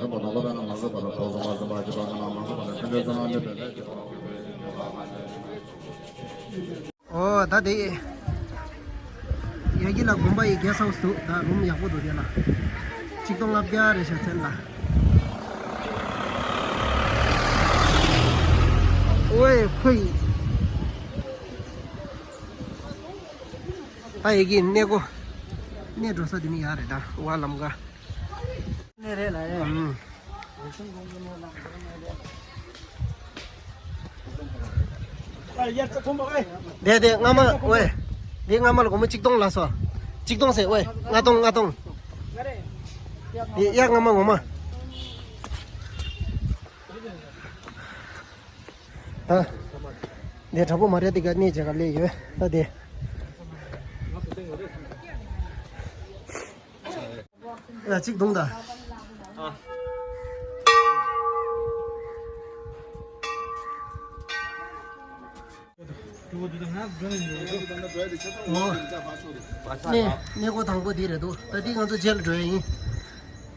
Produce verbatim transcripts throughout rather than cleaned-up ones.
ཨོ་ད་དེ། ཡ་གི་ལ་དགོན་པ་ཡི་གེ་སའུ་སི་འདུག་ད་རུམ་ཡག་པོ་འདུག་དེ་ལ། ཆིག་སྟོང་ལྔ་བརྒྱ་རེད་ཤག་ཚན་ལ། ཨོའི་ཁོ་ཡི། ད་ཡ་གི་གནས་སྒོ། གནས་འགྲོ་ས་དེ་ནི་ཡག་རེད་ད་ཝ་ལམ་ག། གནས་རེད་ལ་ཡ། ཨུམ། དེ་དེ་སྔ་མ་ཝེ། དེ་སྔ་མ་ལ་སྒོར་མོ་གཅིག་སྟོང་ལ་སོ། གཅིག་སྟོང་ཟེར་ཝེ། ལྔ་སྟོང་ལྔ་སྟོང་། དེ་ཡ་སྔ་མ་ངོ་མ། ད། དེ་དྲ་འབུ་མ་རེད་དེ་ག་གནས་བྱེད་ག་ལས་ཡོད་ད་དེ། ཡ་གཅིག་བརྡུངས་ད། ཨ། གནས་གནས་སྒོ་དང་པོ་འདི་རེད་འདུག་ད་འདི་ང་ཚོ་རྗེས་ལ་འགྲོ་ཡ་ཡིན།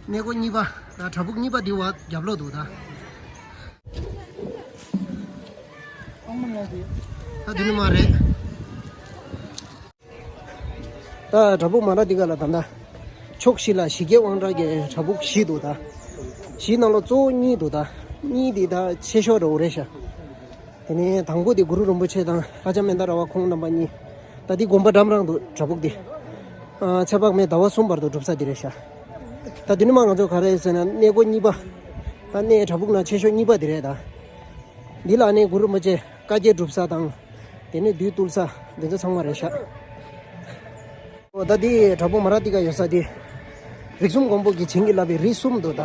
གནས་སྒོ་གཉིས་པ། ད་བྲག་ཕུག་གཉིས་པ་འདི་བ་རྒྱབ་ལོགས་འདུག་ད། ད་འདི་ནི་མ་རེད། ད་བྲག་ཕུག་མ་ར་འདི་ག་ལ་ད་ལྟ་ཕྱོགས་བཞི་ལ་ཞི་རྒྱས་དབང་དྲག་གི་བྲག་ཕུག་བཞི་འདུག་ད། བཞི་ནང་ལོ་གཙོ་བོ་གཉིས་འདུག་ད། གཉིས་འདི་ད་ཆེ་ཤོས་རེད་འོ་རེད་ཤག་དེ་ནས་དང་པོ་དེ་གུ་རུ་རིན་པོ་ཆེ་དང་ལྷ་ལྕམ་མནྡ་ར་བ་ཁོང་རྣམ་པ་གཉིས། ད་འདི་དགོན་པ་འགྲམ་རང་འདུག་བྲག་ཕུག་འདི། ཨ། ཚེས་པ་མེ་ཟླ་བ་གསུམ་བར་དུ་སྒྲུབ་ས་འདི་རེད་ཤག་ད་འདི་ནི་མ་ང་ཚོ་ག་རེ་ཟེར་ན་གནས་སྒོ་གཉིས་པ། ད་གནས་བྲག་ཕུག་ནང་ཆེ་ཤོས་གཉིས་པ་འདི་རེད་ད། འདི་ལ་ནི་གུ་རུ་རིན་པོ་ཆེ་བཀའ་བརྒྱད་སྒྲུབ་ས་དང་། དེ་ནས་བདུད་བཏུལ་ས་འདི་ཚོ་ཚང་མ་རེད་ཤག་འོ་ད་འདི་བྲག་ཕུག་མ་ར་ཏི་ཀ་ཡོད་ས་འདི། རིགས་གསུམ་མགོན་པོ་གིས་བྱིན་གྱིས་བརླབས་པའི་རིགས་གསུམ་འདུག་ད།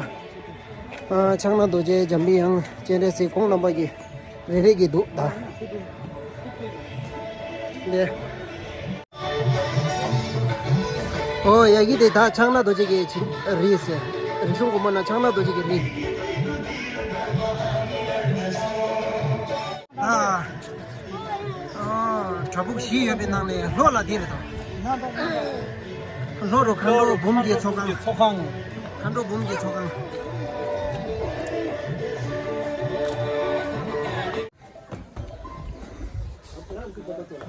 ཨ། ཕྱག་ན་རྡོ་རྗེ་འཇམ་པའི་དབྱངས་སྤྱན་རས་གཟིགས་ཁོང་རྣམ་པ་གི་རེ་རེ་གི་འདུག་ད། འདི། ཨོ་ཡ་གི་དེ་ད་ཕྱག་ན་རྡོ་རྗེ་གི་བྱིན་རིགས་ཟེར། རིགས་གསུམ་མགོན་པོ་ན་ཕྱག་ན་རྡོ་རྗེ་གི་རིགས། ཨ། ཨ། བྲག་ཕུག་བཞི་ཡོད་པའི་ནང་ནས་ལྷོ་ལ་འདི་རེད་དོ། ལྷོ་རུ་མཁའ་འགྲོ་འབུམ་གྱི་ཚོགས་ཁང་། མཁའ་འགྲོ་འབུམ་གྱི་ཚོགས་ཁང་།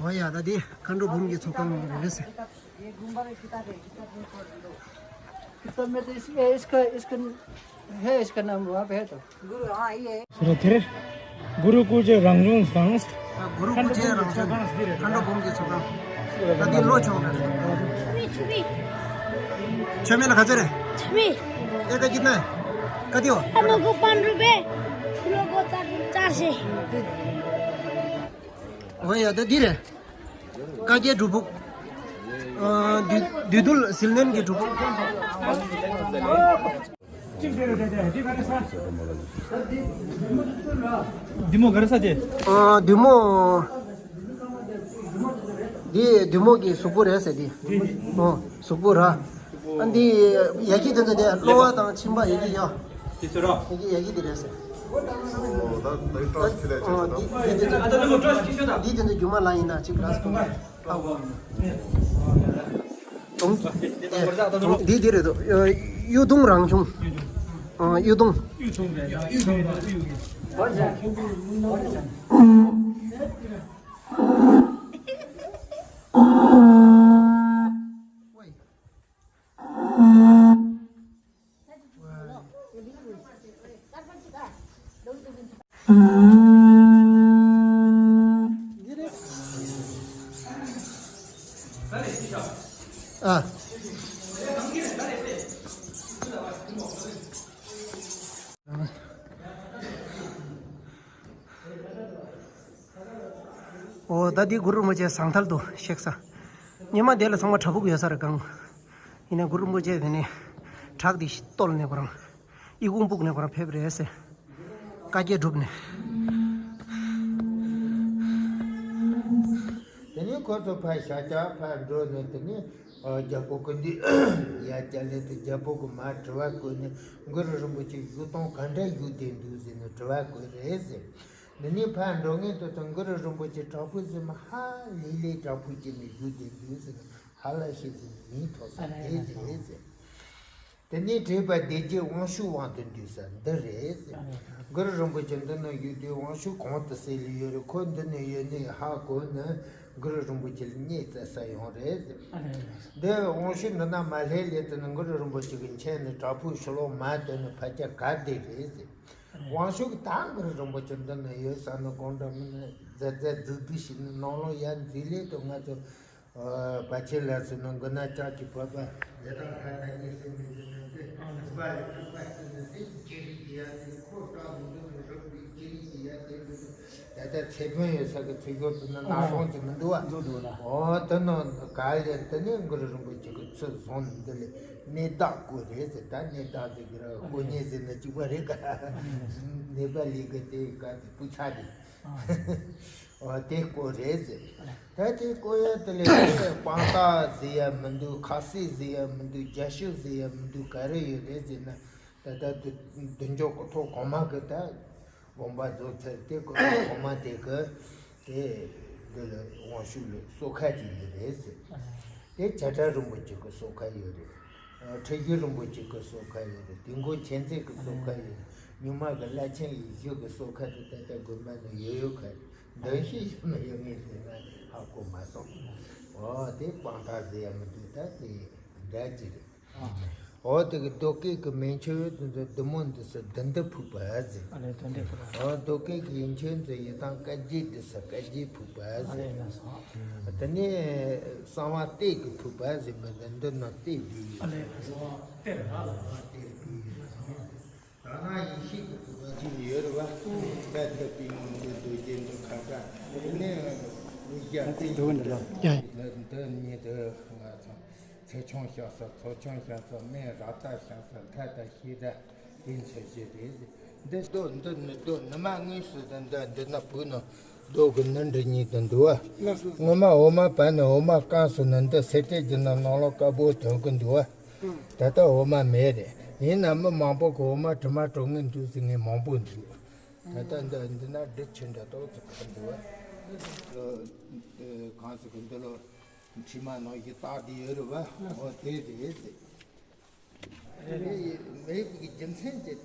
འོ་ཡ་ད་འདི་མཁའ་འགྲོ་འབུམ་གྱི་ཚོགས་ཁང་རེད་ཟེར། ये गुम्बद कितना है? कितना फुट पर दो? कितना मीटर इसमें है? इसका, इसका है, इसका नाम वहाँ पे है तो। गुरु, हाँ, ये है। सुरत है। गुरु कुजे रंगजोंग संस्थ। हाँ, गुरु कुजे रंगजोंग। खंडो भूमि के सुगम। नदी लो चौक है। छुबी, छुबी। छह में लगा चले। छुबी। ये का कितना है? कति हो? हम लोग को पाँच रुपए, हम लोग को चार, चार से। वही याद है, धीरे। བཀའ་བརྒྱད་སྒྲུབ་ཕུག་ཨ། བདུད་བདུད་འདུལ་ཟིལ་གནོན་གྱི་སྒྲུབ་ཕུག་བདུད་མོ་ག་རེ་ས་དེ། ཨ། བདུད་མོ། འདི་བདུད་མོ་གི་གཟུགས་པོ་རེད་ཟེར་འདི། ཨོ། གཟུགས་པོ་ར། ཨ་འདི་ཡ་གི་དེ་ཚོ་དེ་གློ་བ་དང་མཆིན་པ་ཡ་གི་ཡོད། དེ་ཚོ་ར། ཡ་གི་ཡ་གི་དེ་རེད་ཟེར། ཨོ་ད་ད་ཏྲོ་ཤི་ལས་ཨོ་ཆེ་འདི་ད་འདི་དེ་ཚོ་འདི་དེ་ཚོ་རྒྱུ་མ་ལ་ཡིན་ན་ཅིག་ལ་སོང་། ཨོ། དུང་། དུང་འདི་འདི་རེད་དོ། གཡུ་དུང་རང་བྱུང་། ཨོ་གཡུ་དུང་། གཡུ་དུང་རེད་ཡ། གཡུ་དུང་རེད། གཡུ་དུང་། ཨ། ཨོ་ད་འདི་གུ་རུ་རིན་པོ་ཆེ་ཟངས་ཐལ་དུ་གཤེགས་ས། སྔོན་མ་དེ་ལ་ཚང་མ་བྲག་ཕུག་ཡོད་ས་རེད་གང་། ཡིན་ནའི་གུ་རུ་རིན་པོ་ཆེ་དེ་ནས་བྲག་འདི་བརྟོལ་ནས་ཁོ་རང་ཨི་ཁུང་སྤུག་ནས་ཁོ་རང་ཕེབས་རེད་ཟེར། བཀའ་བརྒྱད་སྒྲུབ་ནས། དེ་ནས་ཁོ་ཚོ་ཕར་ཤར་རྒྱག་ཕར་འགྲོ་ནས་དེ་ནས་རྒྱལ་པོ་ཀུན་འདུས་ཡར་རྒྱ་ལས་དུ་རྒྱལ་པོ་གི་མར་དྲི་བ་བཀོད་ནས་གུ་རུ་རིན་པོ་ཆེ་བཞུགས་སྟངས་ག་འདྲ་བཞུགས་བསྡད་འདུག་ཟེར་ནས་དྲི་བ་བཀོད་རེད་ཟེར། འདི་ནས་ཕར་འགྲོ་མཁན་དེ་ཚོ་གུ་རུ་རིན་པོ་ཆེ་བྲག་ཕུག་ཟེར་མ་ཧ་ལས་ལས་བྲག་ཕུག་ཅིག་ནས་བཞུགས་བསྡད་འདུག་ཟེར་ནས་ཧ་ལས་ཤེས་ཟེར་ནས་མིང་ཐོགས་ས་རེད་ཟེར་རེད་ཟེར། དེ་ནས་དྲེགས་པ་སྡེ་བརྒྱད་དབང་ཕྱུག་དབང་དུ་འདུས་ས་འདི་རེད། གུ་རུ་རིན་པོ་ཆེ་འདི་ན་ཡོད་དུས་དབང་ཕྱུག་གང་དུ་གསལ་ལེ་ཡོད་རེད། ཁོ་འདི་ནས་ཡོད་ནས་ཧ་གོ་ནས་གུ་རུ་རིན་པོ་ཆེ་ལ་སྙད་བཙལ་ས་ཡོང་རེད། འདི་དབང་ཕྱུག་འདི་ན་མ་སླེབས་ལེ་དེ་ནས་གུ་རུ་རིན་པོ་ཆེ་གི་མཆན་ནས་བྲག་ཕུག་ཕྱི་ལོགས་མ་དོན་ནས་ཕ་ཁྱ་ག་བསྡད་རེད། དབང་ཕྱུག་ད་གུ་རུ་རིན་པོ་ཆེ་འདི་ན་ཡོད་ས་ནི་གང་འདྲ་མིན་ན་རྫ་རྫ་རྫུག་རྫུག་ཞིག་ནི་ནང་ལོགས་ཡར་འཛུལ་ལེ་དུ་ང་ཚོ། ཨ། བ་ཆེ་ལ་སོང་ན་མགོ་ན་ལྕགས་ཀྱི་བོད་པ་ཡ་དང་ཧ་ད་གཉིས་སེ་མི་འདི་ནི་འདི་བ་ལས་ཐུག་པ་ཞིག་ནི་འདི་ཅི་རིགས་ཀྱི་ཡ་དེ་ཁོ་སྐྲག་མི་འདུག་ནི་རུབ་པའི་ཅི་རིགས་ཀྱི་ཡ་དེ་འདུག་ད་ལྟ་ཚེ་ཕན་ཡོད་ས་གི་ཚེ་སྒོ་དུ་ནི་ནག་རོང་དུ་མི་འདུག་བ། འདུག་འདུག་ལ། ཨོ་དེ་ནི་ག་ལས་དེ་ནི་གུ་རུ་རིན་པོ་ཆེ་གི་ཚུལ་བཟུང་ནི་འདི་ལས་གནས་བདག་བསྐོས་རེད་ཟེར། ད་གནས་བདག་ཟེར་གི་ར་དཀོན་གཉེར་ཟེར་ན་གཅིག་པ་རེད་ག་གནས་པ་ལས་གི་དེ་ག་དེ་སྤུས་ཚད་རེད། ཨ། འོ་དེ་བསྐོས་རེད་ཟེར། ད་དེ་བསྐོས་ཡ་དེ་ལས་དེ་དཔང་རྟགས་ཟེར་ཡ་མི་འདུག་ཁ་གསལ་ཟེར་ཡ་མི་འདུག་རྒྱ་ཤོད་ཟེར་ཡ་མི་འདུག་ག་རེ་ཡོད་རེད་ཟེར་ན། ད་ལྟ་དུ་མདུན་ཅོག་གི་ཐོག་གོང་མ་གི་ད་དགོན་པ་རྫོགས་ཚར་དེ་གི་ཐོག་གོང་མ་དེ་གི་དེ་འདི་ལ་དབང་ཕྱུག་ལ་གསོལ་ཁ་ཅིག་ཡོད་རེད་ཟེར། དེ་བྱ་བྲལ་རིན་པོ་ཆེ་གི་གསོལ་ཁ་ཡོད་རེད། ཁྲི་བཞི་རིན་པོ་ཆེ་གི་གསོལ་ཁ་ཡོད་རེད། དུས་འཁོར་མཁྱེན་བརྩེ་གི་གསོལ་ཁ་ཡོད་རེད། སྨྱུག་མ་གི་བླ་ཆེན་ཡེ་ཤེས་གི་གསོལ་ཁ་དེ་ད་ལྟ་དགོན་པ་ནང་ཡོད་ཡོད་ཁ་རེད། འདོན་ཤེས་ཤེས་མ་ཡོད་ངེས་ཟེར་ན་ཧ་གོ་མ་སོང་། འོ་དེ་དཔང་རྟགས་ཟེར་ཡ་མི་འདུག་ད་དེ་འདྲ་ཅིག་རེད། འོ་དེ་གི་རྡོ་སྐས་ཀྱི་མིང་ཆོས་དེ་ཚོ་བདུད་མོ་འདི་སུ་བདུད་འདུལ་ཕུག་པ་ཟེར། ཨ་ལས་བདུད་འདུལ་ཕུག་པ། འོ་རྡོ་སྐས་ཀྱི་ཡིན་ཆོས་ཚོ་ཡི་དང་བཀའ་བརྒྱད་འདི་སུ་བཀའ་བརྒྱད་ཕུག་པ་ཨ་ཟེར། ལས་ལ་སོ། དེ་ནས་གསང་བ་གཏེར་གྱི་ཕུག་པ་ཟེར་མི་འདི་འདི་ན་གཏེར་བསྡུས་ཡོད། ཨ་ལས་ལ་སོ། གཏེར་ར་ལ་སོ། གཏེར་བསྡུས་ཡོད། ད་ན་ཡེ་ཤེས་ཀྱི་ཕུག་པ་ཅིག་ཡོད་རེད་བ། བཀའ་བརྒྱད་པའི་ངོ་འདི་རྡོ་རྗེ་འདི་ཁ་བཀའ་དེ་ནས་ཡེ་ཤེས་གཏེར་འདི་ལ་འདི་གཉིས་འདི་ང་ཚོ། ཚེ་ཆུང་ཤ་ཟ། ཚོ་ཆུང་ཤ་ཟ། སྨན་ར་ད་ཤ་ཟ། ཐ་ད་ཤི་ད་དེ་ཚོ་ཞིག་རེད། འདི་རྡོ་འདི་ནི་རྡོ་ནི་མ་དངོས་སུ་འདི་འདི་འདི་ན་བུ་ནི་རྡོ་གི་ནི་འདྲི་ཉིད་དུ་འདུག་བ། སྔོན་མ་འོ་མ་བབས་ནས་འོ་མ་བསྐམས་སོང་ན་འདི་སེར་ཁྲའི་རྒྱུ་ནི་ནང་ལོགས་དཀར་པོ་ཐོན་གི་འདུག་བ། ད་ལྟ་འོ་མ་མེད་རེད། ཡིན་ན་མི་མང་པོ་གི་འོ་མ་དྲི་མ་གྲོ་ངན་འདུག་ཟེར་མཁན་མང་པོ་འདུག་ད་ལྟ་འདི་འདི་ན་སྦྲུལ་ཆུ་འདྲ་ཏོག་ཙམ་འདུག་བ། གང་ཟེར་གི་འདི་ལོ། དྲི་མ་ནང་བཞིན་བཏགས་ཏེ་ཡོད་རེད་བ། འོ་དེ་རེད་ཟེར། རེད་རེད། མེད་པའི་རྒྱུ་མཚན་དེ་དེ་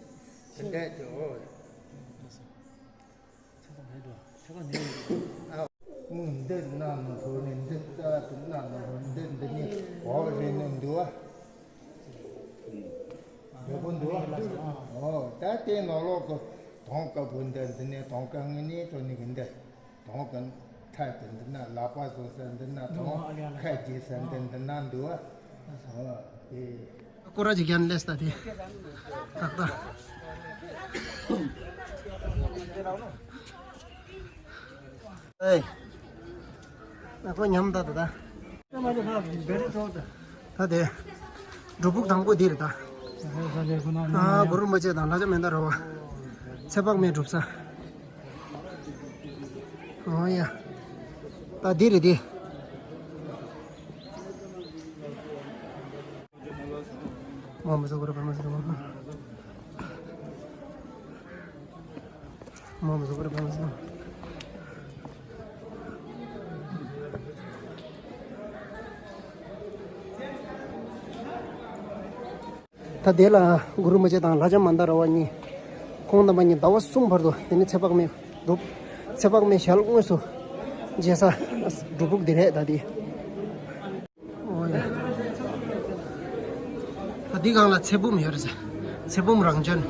འདྲ་དེ་འོ། ཨ། འདི་ནང་ནང་ཐོག་ནས་འདི་རྩ་དེ་ནང་ནང་ཐོག་འདི་འདི་ནས་འོ་རེད་ནས་འདུག་བ། འདི་པོ་འདུག་བ། འོ་ད་དེ་ནང་ལོགས་ཀྱི་དོང་དཀར་པོ་འདི་འདི་ནས་དོང་དཀར་ངོས་ནས་ཐོག་ནས་གི་འདི། དོང་གི་མཐའ་དེ་འདི་ན་ལག་པ་བཟོ་ས་འདི་ན་དོང་ཁ་རྒྱས་ས་འདི་འདི་ན་འདུག་བ། ཨོ་དེ། སྐོར་ར་ཅིག་རྒྱག་ལས་ས་དེ། ཏག་ཏག་ཨེ། ང་ཁོ་ཉམས་ད་ད་ད། ད་དེ། སྒྲུབ་ཕུག་དང་པོ་འདི་རེད་ད། ཨ། གུ་རུ་རིན་པོ་ཆེ་དང་ལྷ་ལྕམ་མནྡ་ར་བ། ཚེ་དཔག་མེད་སྒྲུབ་ས། ཨོ་ཡ། ད་འདི་རེད་འདི། མ་མ་ཟ་གུ་རུ་པ་མ་ཟ་གུ་རུ་པ། མ་མ་ཟ་གུ་རུ་པ་མ་ཟ། ད་དེ་ལ་གུ་རུ་རིན་པོ་ཆེ་དང་ལྷ་ལྕམ་མནྡ་ར་བ་གཉིས། ཁོང་རྣམ་པ་གཉིས་ཟླ་བ་གསུམ་བར་དུ་དེ་ནི་ཚེ་དཔག་མེད་སྒྲུབ། ཚེ་དཔག་མེད་ཞལ་དངོས་སུ་མཇལ་ས་སྒྲུབ་ཕུག་འདི་རེད་ད་འདི། ཨོ་ཡ། ད་འདི་སྒང་ལ་ཚེ་བུམ་ཡོད་རེད་ཟེར། ཚེ་བུམ་རང་བྱོན།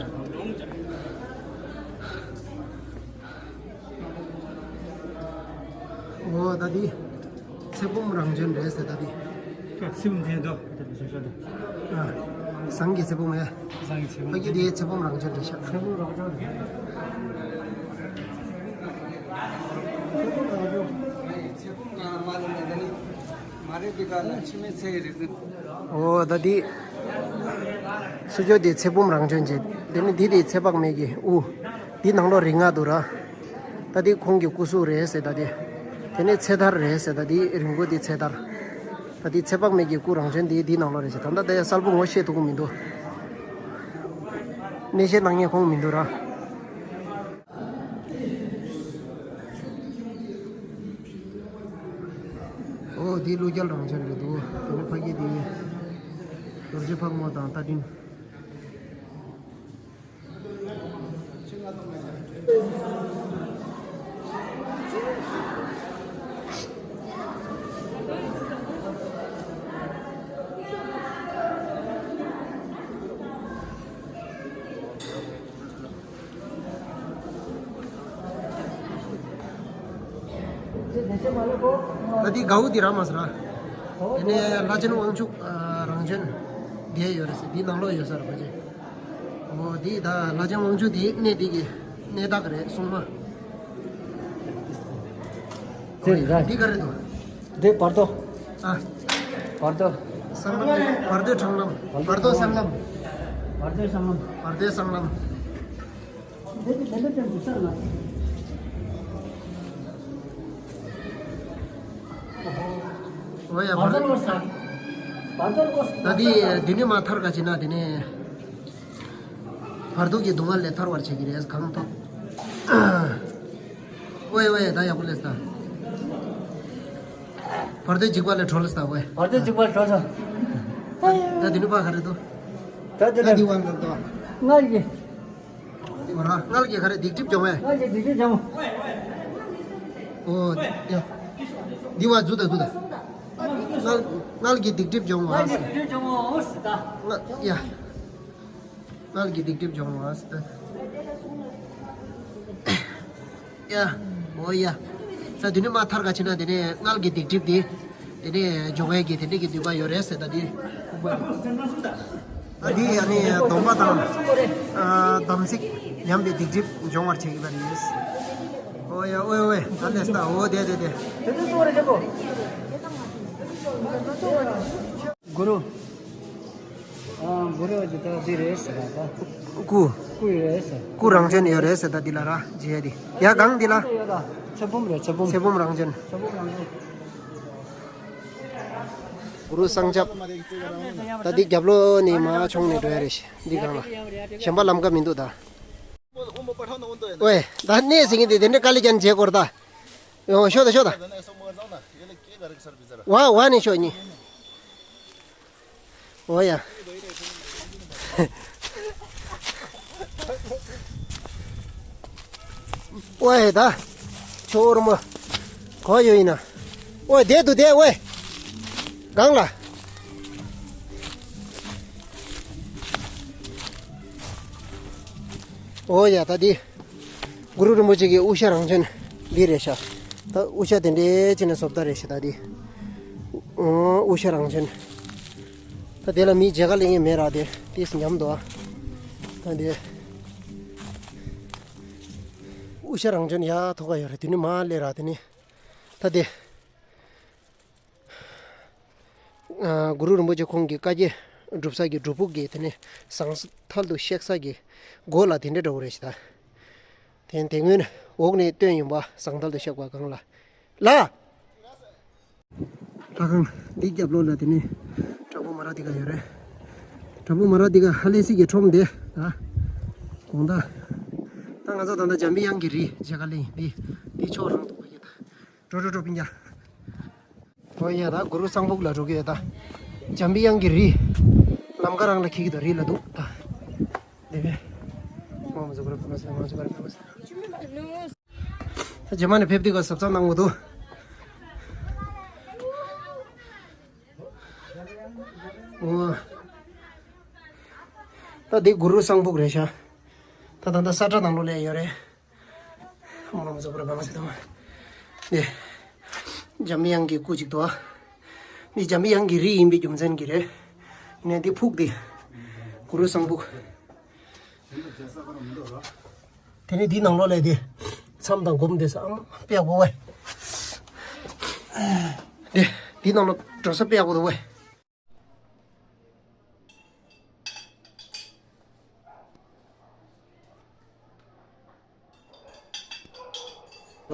ཨོ་ད་འདི་ཚེ་བུམ་རང་བྱོན་རེད་ཟེར་ད་འདི། ཚེ་བུམ་དེ་འདུག་ད་འདི་ཤོད་ཤོད་དེ། ཨ། ཟངས་ཀྱི་ཚེ་བུམ་རེད། ཟངས་ཀྱི་ཚེ་བུམ། ཕ་གི་དེའི་ཚེ་བུམ་རང་བྱོན་རེད་ཤག་ཚེ་བུམ་རང་བྱོན་རེད། ཚེ་བུམ་རང་བྱོན། ཚེ་བུམ་གང་མ་ལ་མེད་ད་ནི། མ་རེད་འདི་ག་ལ་འཆི་མེད་ཚེ་ཡི་རིག་འཛིན། ཨོ་ད་འདི། སུ་ཇོ་དེ་ཚེ་བུམ་རང་བྱོན་བྱེད། དེ་ནི་འདི་དེ་ཚེ་དཔག་མེད་ཀྱི་དབུ། འདི་ནང་ལོགས་རིགས་ལྔ་འདུག་ར། ད་འདི་ཁོང་གི་སྐུ་གཟུགས་རེད་ཟེར་ད་འདི། དེ་ནི་ཚེ་ཐར་རེད་ཟེར་ད་འདི་རིང་པོ་འདི་ཚེ་ཐར། ད་འདི་ཚེ་དཔག་མེད་ཀྱི་སྐུ་རང་བྱོན་འདི་འདི་ནང་ལོགས་རེད་ཟེར། ད་ལྟ་དེ་གསལ་པོ་ངོ་ཤེས་ཐུབ་ཀྱི་མི་འདུག་གནས་བཤད་གནང་མཁན་ཁོང་མི་འདུག་ར། ཨོ་དེ་ཀླུ་རྒྱལ་རང་བྱོན་རེད་འདུག་དེ་ནི་ཕ་གི་དེ་རྡོ་རྗེ་ཕག་མོ་དང་རྟ་མགྲིན། ད་འདི་གའུ་འདི་རག་མ་སོང་ར། དེ་ནས་ལྷ་ཆེན་དབང་ཕྱུག་རང་བྱོན་འདི་ཡོད་རེད་ཟེར། འདི་ནང་ལོགས་ཡོད་ས་རེད་པ་ཅེ། འོ་འདི་ད་ལྷ་ཆེན་དབང་ཕྱུག་འདི་གནས་འདི་གི་གནས་བདག་རེད་སྲུང་མ། ཅེ་ར། འདི་ག་རེད་འདུག་འདི་བར་དོ། ཨ། བར་དོ། སྲང་ལམ། བར་དོའི་འཕྲང་ལམ། བར་དོའི་སྲང་ལམ། བར་དོའི་སྲང་ལམ། བར་དོའི་སྲང་ལམ། འོ་ཡ། བར་དོ། ད་འདི་འདི་ནས་མར་ཐར་ག་བྱེད་ན་དེ་ནས་བར་དོ་གི་སྡུག་བསྔལ་ལས་ཐར་བར་བྱེད་ཀྱི་རེད། གང་ཐོབ། ཝེ་ཝེ། ད་ཡག་པོ་ལས་ད། བར་དོའི་འཇིགས་པ་ལས་གྲོལ་ལས་ད་ཝེ། བར་དོའི་འཇིགས་པ་ལས་གྲོལ་ད། ད་དེ་ནི་པ་ག་རེ་འདུག་ད་དེ་ད་ནི་དེ་ཝེ་ལ་ད། ང་ཡི། དེ་བ་ར་མངལ་གྱི་ག་རེ་སྡིག་སྒྲིབ་སྦྱོང་བས། ང་ཡི་སྡིག་སྒྲིབ་སྦྱོང་། ཨོ་ཡ། འདི་བ་ཛུ་ད་ཛུ་ད། མངལ་མངལ་གྱི་སྡིག་སྒྲིབ་སྦྱོང་བ། ང་ཡི་སྡིག་སྒྲིབ་སྦྱོང་བ་ཟེར་ད། ང་ཡ། མངལ་གྱི་སྡིག་སྒྲིབ་སྦྱོང་བ་ཟེར་ད། ཡ། འོ་ཡ། ད་དེ་ནས་མར་ཐར་ག་ཕྱིན་ན་དེ་ནས་མངལ་གྱི་སྡིག་སྒྲིབ་དེ། དེ་ནས་སྦྱོང་བའི་གི་དེ་འདྲས་ཀྱི་ནུས་པ་ཡོད་རེད་ཟེར་ད་དེ། ད་དེ་ཡ་ནི་སྡོམ་པ་དང་། ཨ། དམ་ཚིག་ཉམས་པའི་སྡིག་སྒྲིབ་སྦྱོང་བར་བྱེད་ཀྱི་ཡོད་རེད། འོ་ཡ། འོ་ཡ། འོ་ཡ། ད་ལས་ད། འོ་དེ་དེ་དེ། གུ་རུ། ཨ། གུ་རུ་ཇི་ལྟར་འདི་རེད་ཟེར་བ་དང་། སྐུ། སྐུ་ཡོད་རེད་ཟེར། སྐུ་རང་བྱོན་ཡོད་རེད་ཟེར། ད་འདི་ལ་ར་རྗེ་ཡ་འདི། ཡ་གང་འདི་ལ། ཡོད་ད། ཚེ་བུམ་རེད། ཚེ་བུམ། ཚེ་བུམ་རང་བྱོན། ཚེ་བུམ་རང་བྱོན། གུ་རུ་སངས་རྒྱས། ད་འདི་རྒྱབ་ལོགས་ནས་མར་མཆོང་ནས་འགྲོ་ཡ་རེད། འདི་གང་ལ། གཞན་པ་ལམ་ཀ་མི་འདུག་ད། ཝེ། ད་གནས་ཟིན་གྱི་འདི་དེ་འདྲ་དཀའ་ལས་ཀྱང་བྱེད་དགོས་རེད་ད། ཡོང་། ཤོག་ད། ཤོག་ད། ཝ་ཝ་ནས་ཤོག་གཉིས། འོ་ཡ། ཝེ་ད། ཆོར་མོ། གོ་ཡོད་ཡིན་ན། ཝེ་བསྡད་འདུག་བསྡད། ཝེ། གང་ལ། འོ་ཡ། ད་འདི། གུ་རུ་རིན་པོ་ཆེ་གི་དབུ་ཞྭ་རང་བྱོན་འདི་རེད་ཤག་ད་དབུ་ཞྭ་དེ་འདྲའི་བྱས་ནས་བཟོ་ལྟ་རེད་ཤག་ད་འདི། ཨོ། དབུ་ཞྭ་རང་བྱོན། ད་དེ་ལ་མི་མཇལ་ཁ་སླེབས་མཁན་མེད་ར། དེ་ཏིས་ཉམས་འདུག་ད་འདི། དབུ་ཞྭ་རང་བྱོན་ཡ་ཐོག་ཁ་ཡོད་རེད། དེ་ནི་མ་སླེབས་ར། དེ་ནི། ད་དེ། ཨ། གུ་རུ་རིན་པོ་ཆེ་ཁོང་གི་བཀའ་བརྒྱད་སྒྲུབ་ས་གི་སྒྲུབ་ཕུག་གི་དེ་ནས་ཟང་ཐལ་དུ་གཤེགས་ས་གི་སྒོ་ལ་དེ་འདྲ་འདྲ་བོ་རེད་ཤག་ད། དེ་དེ་སྔོན་འོག་ནས་བཏོན་ཡིན་པ། ཟང་ཐལ་དུ་གཤེགས་པ་གང་ལ། ལ། ལྷ་ཁང་འདི་རྒྱབ་ལོགས་ལ་དེ་ནས་བྲག་ཕུག་མ་ར་ཏི་ཀ་ཡོད་རེད། བྲག་ཕུག་མ་ར་ཏི་ཀ་ཧ་ལས་སི་གི་ཁྲོམ་དེ་ད། དགོང་དག་ད་ང་ཚོ་ད་ལྟ་འཇམ་པའི་དབྱངས་ཀྱི་རི་མཇལ་ཁ་སླེབས་ཡིན། འདི་འདི་ཕྱོགས་རང་འདུག་པ་ཡིན་ད། འགྲོ་འགྲོ་འགྲོ་སྤུན་ཀྱག་ཨོ་ཡ། ད་གུ་རུ་གསང་ཕུག་ལ་འགྲོ་གི་ཡོད་ད། འཇམ་པའི་དབྱངས་ཀྱི་རི། ལམ་ཁ་རང་ལ་འཁེལ་གྱི་འདུག་རི་ལ་འདུག་ད། དེ་བས། མ་མ་ཟུག་ར་ཕ་མ་ཟེར། མ་ཟུག་ར་ཕ་མ་ཟེར། ད་རྗེས་མ་ནས་ཕེབས་དུས་ག་གཟབ་གཟབ་གནང་དགོས་འདུག་ཨོ། ད་འདི་གུ་རུ་གསང་ཕུག་རེད་ཤག་ད་ད་ད་ས་ཁྲ་ནང་ལོགས་སླེབས་ཡོད་རེད། ཧམ་ལམ་བཟོ་བར་བ་མ་ཟེར་དང་། འདི། འཇམ་དབྱངས་ཀྱི་སྐུ་གཅིག་འདུག་ཨ། འདི་འཇམ་དབྱངས་ཀྱི་རི་ཡིན་པའི་རྒྱུ་མཚན་གྱིས་རེད། ནས་འདི་ཕུག་འདི། གུ་རུ་གསང་ཕུག་དེ་ནས་འདི་ནང་ལོགས་ལ་འདི། མཚམས་དང་སྒོམ་འདི་ས་ཨམ་དཔེ་ཡག་པོ་བས། འདི། འདི་ནང་ལོགས་འགྲོ་ས་དཔེ་ཡག་པོ་འདུག་བས།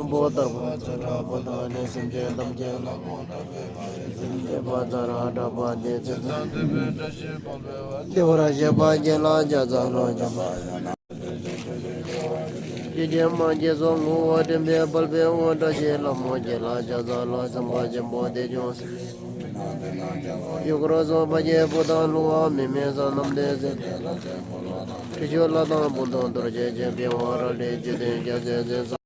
ཆེན་པོ་ལྟ་བུ་ཚེ་རབས་པོ་དང་ནི་སེམས་ཅན་ཐམས་ཅད་ལ་གོང་དུ་སྤེལ་བ་ཡི་སེམས་བསྐྱེད་པ་ཚར་གྲགས་པ་འདི་ཚེ་ཚང་དུ་བོད་བཀྲ་ཤིས་སྤངས་པའི་བ་དེ་བོར་བཞེད་པ་རྒྱལ་ལ་ཇག་ཚ་ལོ་ཇག་པ་ཡ་ན། ཀྱེ་ཀྱེ་མ་ཀྱེ་སོ་ངུ་བ་དྲན་པའི་དཔལ་པའི་དབང་བཀྲ་ཤིས་ལྷ་མོ་རྒྱལ་ལ་ཇག་ཚ་ལོ་ཚངས་པ་ཆེན་པོ་དེ་ཀྱང་སྲིད། ཡུལ་འཁོར་སོགས་པ་ཀྱི་བུ་དང་ལུང་བ་མི་མེད་ས་རྣམས་ཏེ་སྲིད། ཁྲི་ཆུ་ལ་དང་སྤུངས་ཐང་རྡོ་རྗེ་ཅན་པི་ཝང་ར་ལི་བཅུད་ལྡན་རྒྱལ་མཚན་ཚོགས།